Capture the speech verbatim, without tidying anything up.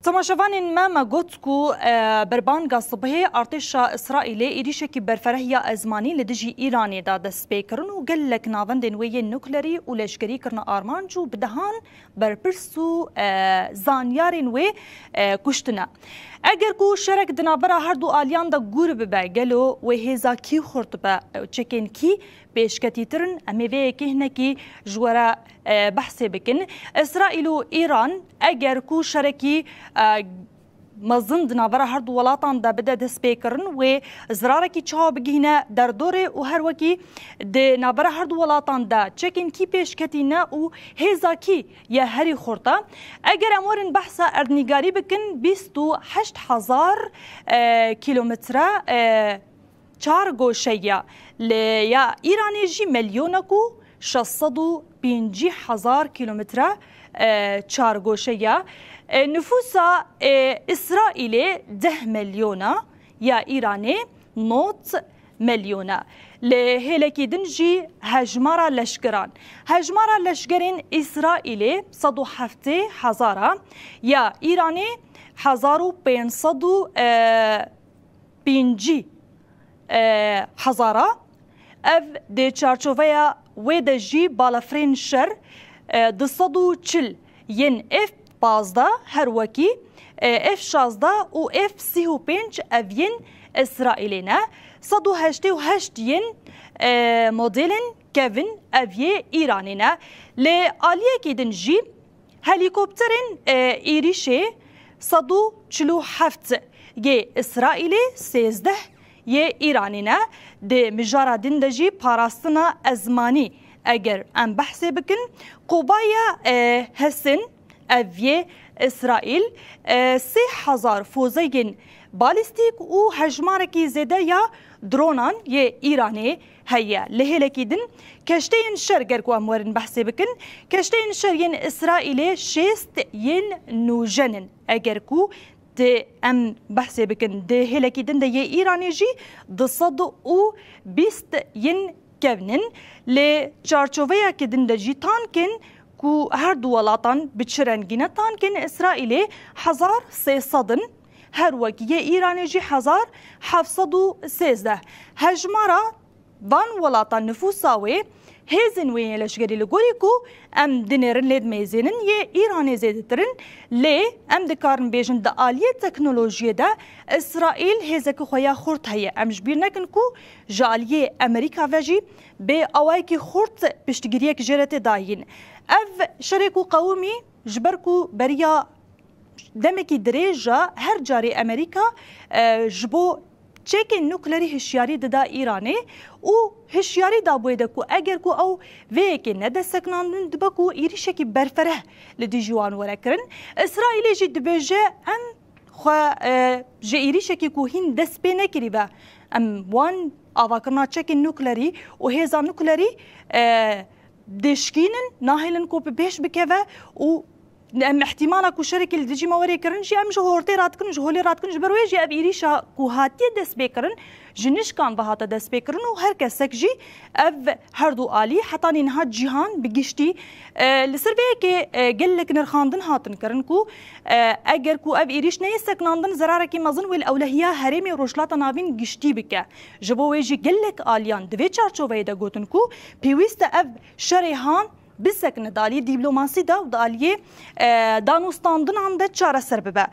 Temaşevanên me, me got ku, e, berbanga sibehê artêşa Îsraîlê êrîşekî berfereh ya ezmanî li dijî Îranê de dest pê kirin û gelek navendên wê yên nuklerî û leşkerî kirine armanc û bi dehan berpirs û, e, zanyarên wê, e, kuştine. Eger ku şerek di navbera her du aliyan de gûr bibe, gelo wê hêza kî xurt be, çekên kî pêşketîtir in? Em ê vê yekê hinekî ji we re, e, behsê bikin. Îsraîl û Îran eger ku şerekî, e, mezin di navbera her du welatan de bide destpêkirin, wê zirarekî çawa bigihîne derdorê û her wekî di navbera her du welatan de çekên kî pêşketî ne û hêza kî ye herî xurt e? Eger em werin behsa erdnîgarî bikin, bîst û heşt hezar, e, kîlometre, e, çar goşe ya. Li ya Îranê jî melyonek û şeş sed û pêncî hezar kîlometre, e, çar goşe ya. E, nifûsa, e, Îsraîlê deh milyona, ya Îranê nod milyona. Li hêlekî din jî hejmara leşkeran. Hejmara leşkerên Îsraîlê sed û heftê hezar a, ya Îranê hezar û pênc sed û, e, pêncî, e, hezar a. Ev di çarçoveya wê de jî balafirên şer, e, du sed û çil yên F pazdeh, her wekî, e, F şazdeh û F sî û pênc ev yên Îsraîlê ne. Sed û heştê û heşt yên, e, modelên kevin ev yê Îranê ne. Li aliyekî din jî Helîkopterên, e, êrîşê sed û çil û heft yê Îsraîlê, sêzdeh yê Îranê ne. Di mijara din de jî parastina ezmanî eger em behsê bikin, qobaya, e, Hesin ev yê Îsraîl, e, sê hezar fozeyên balîstîk û hejmarekî zêde ya dronan yê Îranê heye. Li hêlekî din keşteyên şer ger ku em werin behsê bikin, keşteyên şer yên Îsraîlê şêst yên nûjen in. Eger ku di em behsê bikin, di hêlekî din de yê Îranê jî du sed û bîst yên kevn in. Li çarçoveyekî din de jî tankên ku her du welatan bi çi rengî ne, tankên Îsraîlê hezar sê sed in, her wek yê Îranê jî hezar heft sed û sêzdeh. Hejmara van welatan, nifûsa wê, hêzên wê yên leşkerî, li gorî ku em dinêrin lê dimeyzênin, yê Îranê zêdetir in, lê em dikarin bêjin di aliyê teknolojiyê de Îsraîl hêzeke xwe ya xurt heye. Em ji bîr nekin ku ji aliyê Amerîka ve jî bi awayekî xurt piştgiriyek jê re tê dayîn. Ev şerê ku qewimî, ji ber ku beriya demekî dirêj e, her carê Amerîka, e, ji bo çekên nuklerî hişyarî dida Îranê û hişyarî dabûyê de ku eger ku ew vê yekê nede sekinandin, dibe ku êrîşekî berfereh li dijî wan were kirin. Îsraîlê jî dibêje, em xwe, e, ji êrîşekî ku hîn dest pê nekirî ve, em wan avakirina çekên nuklerî û hêza nuklerî, e, dişkînin, nahêlin ku bi pêş bikeve û em ihtimala ku şerekî li dijî me were kirin jî em ji hortê radikin, ji holê radikin, ji ber wê jî ev êrîşa ku hatiye destpêkirin, ji nişkan ve hate destpêkirin û her kesek jî ev her du alî heta niha cîhan bi giştî, e, li ser vê yekê, e, gelek nirxandin hatin kirin ku, e, eger ku ev êrîş neyê sekinandin, zerarekî mezin wê li ewlehiya herêmê Rojhilata Navîn giştî bike. Ji bo wê jî gelek aliyan di vê çarçoveyê de gotin ku pêwîst e ev şerê han bisekine, di aliyê dîplomasî de û di aliyê, e, danûstandinan de çareser bibe.